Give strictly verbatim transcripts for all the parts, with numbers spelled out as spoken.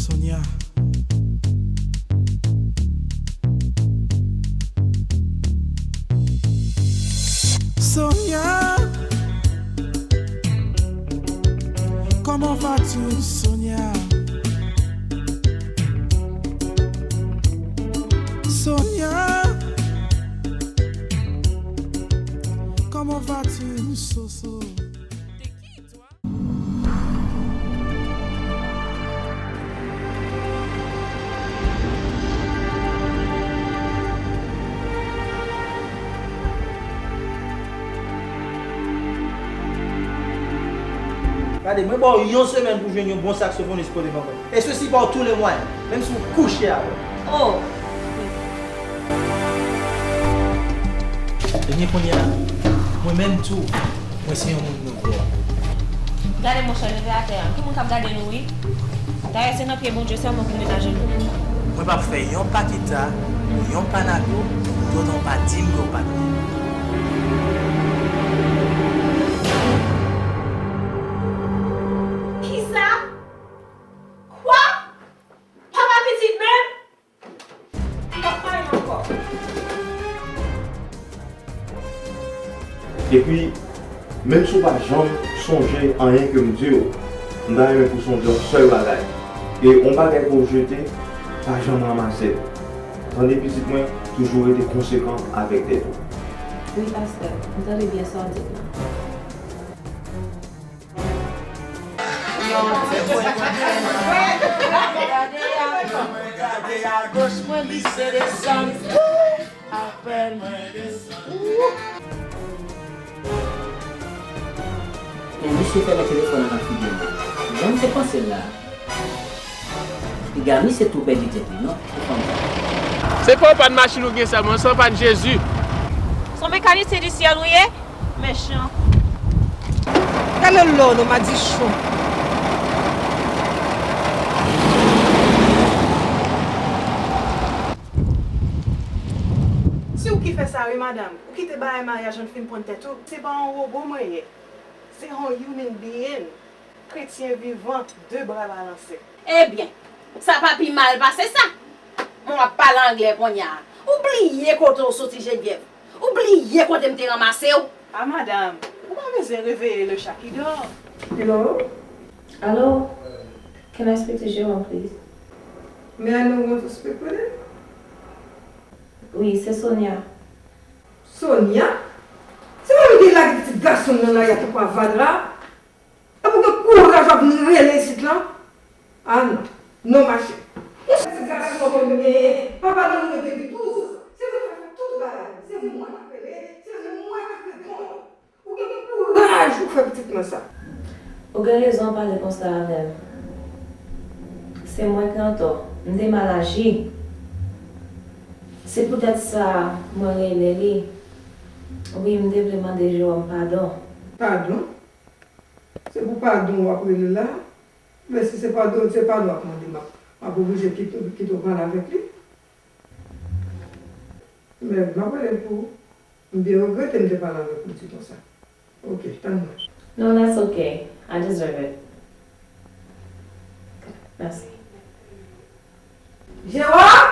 Sonia. Sonia, comment vas-tu, Sonia? Sonia, comment vas-tu, Soso? Gade, mwen ba w yon semèn pou jwenn yon bon saksofonis pote ban mwen. Et ceci par tous les moyens, menm si w kouche avè l. Oh! Ebyen, kounye a, mwen menm tou, mwen se yon moun nouvo. Gade, monchè, leve atè a. Ki moun k ap gade nou, wi? Dayè, se nan pye Bondye sèlman pou n met ajenou. Mwen p ap fè yon pakita, yon panado, toutotan w pa di m ke w pa t la. Kisa? Kwa? Papa pitit menm? M p ap pale ankò. Epi, menm si w pa janm sonje anyen ke m di w, m ta renmen pou w sonje yon sèl bagay. E yon bagay ke w jete, pa janm ranmase l. Tande pitit mwen, toujou rete konsekan avèk tèt ou. Wi, pastè, m tande byen sa w di m nan. Gade a goch mwen, li se desann. Apèl mwen desann. Men misye fèmen telefòn nan nan figi m. Jan m te panse l la. Piga misye tou pèdi tèt li, non? Pou fanm sa. Se pa yon pàn machin ou gen sèlman, se yon pàn Jezi. Se yon mekanisyen di syèl ou ye? Mechan. Gade lò non madichon. Se ou ki fè sa wi, madanm. Ou kite bagay maryaj lan fin pran tèt ou. Se pa yon wobo mwen ye. Se yon human being. Kretyen vivan, de bra balanse. Ebyen, sa pa pi mal pase sa. Mwen w ap pale anglè kounye a. Ou bliye kote w soti, Geneviève? Ou bliye kote m te ranmase w? A, madanm, ou pa bezwen reveye le chat qui dort. Hello? Hello? Can I speak to Jerome, please? May I know who to speak with? Wi, se Sonia. Sonia? Se pa ou ki lage pitit gason m nan lari a tankou avadra? Epi w gen kouraj w ap vin rele isit lan? A non. Non, mache. Yon sèl ti gason ke m genyen, papa l mouri depi douz an. Se mwen k fè tout bagay. Se mwen k ap rele, se mwen k ap reponn. Ou gen kouraj ou fè pitit mwen sa. Ou gen rezon pale konsa avè m. Se mwen ki antò. M te mal aji. Se poutèt sa mwen rele li. Wi, m te vle mande Jerome padon. Padon? Se pou padon w ap rele la? Men si se padon, se padon w ap mande, m ap, m ap oblije kite, kite w pale avèk li. Men m ap rele l pou ou. M byen regrete m te pale avèk ou di konsa. Ok, tann mwen. No, that's okay. I deserve it. Mèsi. Jewòm!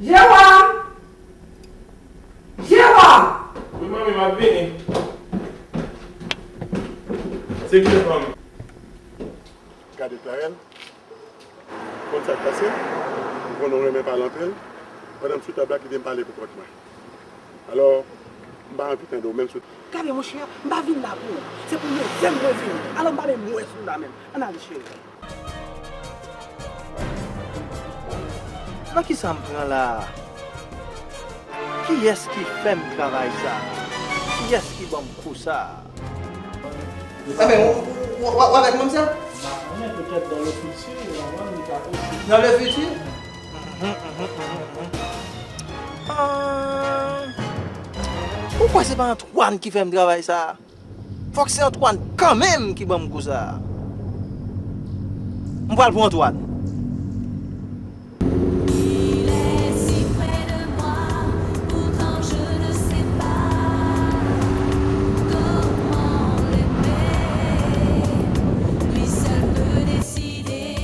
Jewòm! Jewòm! Wi, manmi, m ap vini. Se ki lè, manmi? Gade Clarel, konn sa k pase, ou konnen w renmen pale anpil, pandan m sou tab la, kite m pale pou kont mwen. Alò, m pa anvi tande w menm sou. Gade, monchè, m pa vin la pou ou. Se pou leve m mwen vini. Alò, m pa menm wè sou la menm. Ann ale, cheri. Nan kisa m pran la a? Kiyès ki fè m travay sa a? Kiyès ki ban m kou sa a? Enben, w, w, w, w avèk mwen, sa? M pa konnen, petèt dans le futur, ou konprann, li ka posib. Dans le futur? Mhm, mhm, mhm, mhm. Ah. Ou kwè se pa Antoine ki fè m travay sa a? Fòk se Antoine kanmenm ki ban m kou sa a. M pral pou Antoine. Il est si près de moi, pourtant je ne sais pas comment l'aimer. Lui seul peut décider